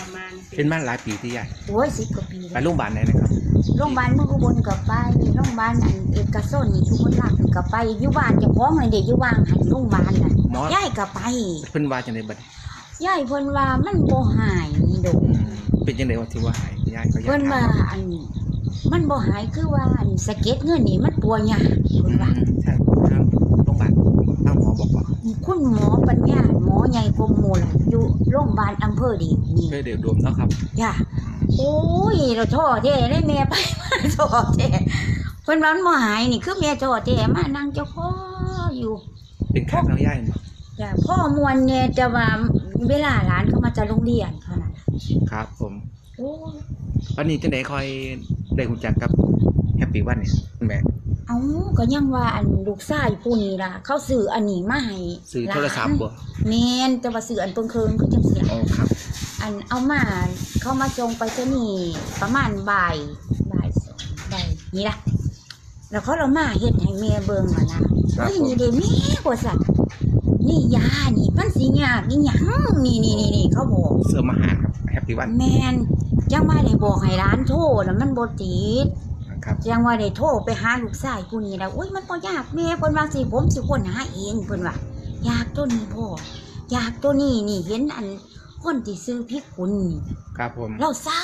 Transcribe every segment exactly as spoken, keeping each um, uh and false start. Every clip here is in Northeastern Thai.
ประมาณ เป็นมาหลายปีที่ยาย โอ้ยสิบกว่าปี ไปโรงพยาบาลไหนนะครับ โรงพยาบาลเมืองอุบลก็ไป โรงพยาบาลอันเอกชนนี่ชุมพลราชก็ไป อยู่บ้านเจ้าของเลยเด้ อยู่บ้านหันโรงพยาบาลน่ะ หมอ ยายก็ไป เพิ่นว่าจังได๋บัดนี้ ยายเพิ่นว่ามันบ่หายนี่ดอก อืมเป็นจังได๋ว่าที่ว่าหายยายก็ยาย เพิ่นว่า ถาม อันมันบ่หายคือว่าอันสะเก็ดเงินนี่มันปัวยาก อื เพิ่นว่าม ใช่ทางโรงพยาบาลทางหมอบอกว่า คุณหมอปัญญาหมอใหญ่กว่าหมู่ล่ะอยู่โรงพยาบาลอำเภอเดชนี่ เพื่อเดชอุดมเนาะครับ จ้ะโอ้ยเราท้อแท้เลยแม่ไปมาท้อแท้เพิ่นว่ามันบ่หายนี่คือแม่ท้อแท้มานั่งเจ้าคออยู่ เป็นคักเนาะยายเนาะ จ้ะพ่อมวนเนี่ยแต่ว่าเวลาหลานเขามาจากโรงเรียนเท่านั้นน่ะ ครับผม โอ้ย ตอนนี้จังได๋ค่อยได้รู้จักกับแฮปปี้วันเนี่ยคุณแม่ เอาก็ยังว่าอันลูกชายผู้นี้ล่ะ เขาซื้ออันนี้มาให้ ซื้อโทรศัพท์บ่ แม่นแต่ว่าซื้ออันเปิงเคิงคือจังซี่ อ๋อครับ อันเอามาเขามาส่งไปที่นี่ประมาณบ่ายบ่ายสองบ่ายนี่ล่ะแล้วเขาเรามาเฮ็ดให้แม่เบิ่งอ่ะนะเฮ้ยนี่เด้แม่ว่าซั่นนี่ยานี่มันสิยากอีหยังนี่นี่นี่นี่เขาบอก เสื้อมาหาครับแฮปปี้วัน แม่นจังว่าได้บอกให้หลานโทรน่ะมันบ่ติด นะครับ จังว่าได้โทรไปหาลูกชายผู้นี้แล้วอุ้ยมันบ่ยากแม่เพิ่นว่าสิผมสิค้นหาเองเพิ่นว่ายากตัวนี้พ่อยากตัวนี้นี่เห็นอันคนที่ซื้อพิกุลนี่ ครับผม เราเศร้า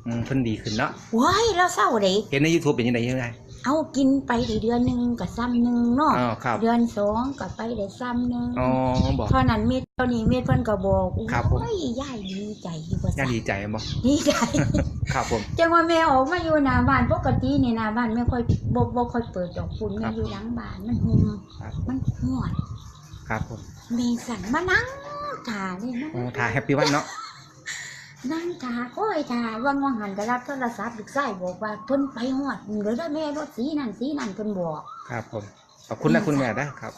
อืมเพิ่นดีขึ้นเนาะ ว้ายเราเศร้าเด้ เห็นใน YouTube เป็นจังได๋ยังไง เอากินไปได้เดือนหนึ่งก็ซ้ำหนึ่งเนาะ อ๋อครับ เดือนสองก็ไปได้ซ้ำหนึ่ง อ๋อบอก เท่านั้นเม็ดเท่านี้เม็ดเพิ่นก็บอก ครับผม โอ้ยยายดีใจอยู่ว่า น่า ซั่น ดีใจบ่ ดีใจ ครับผม จังว่าแม่ออกมาอยู่หน้าบ้านปกตินี่หน้าบ้านไม่ค่อยบ่บ่ค่อยเปิดดอกคุณ ครั แม่ บ อยู่หลังบ้านมันหุม ครับ มันห้อน ครับผม แม่สั่นมานั่งถ่าเลยนะ โอ้ถ่าแฮปปี้วันเนาะ นั่งถ่าคอยถ่าวันวังหันก็รับโทรศัพท์ลูกชายบอกว่าเพิ่นไปฮอดเดี๋ยวได้แม่รถสีนั่นสีนั่นเพิ่นบอก ครับผมขอบคุณนะคุณแม่นะครับ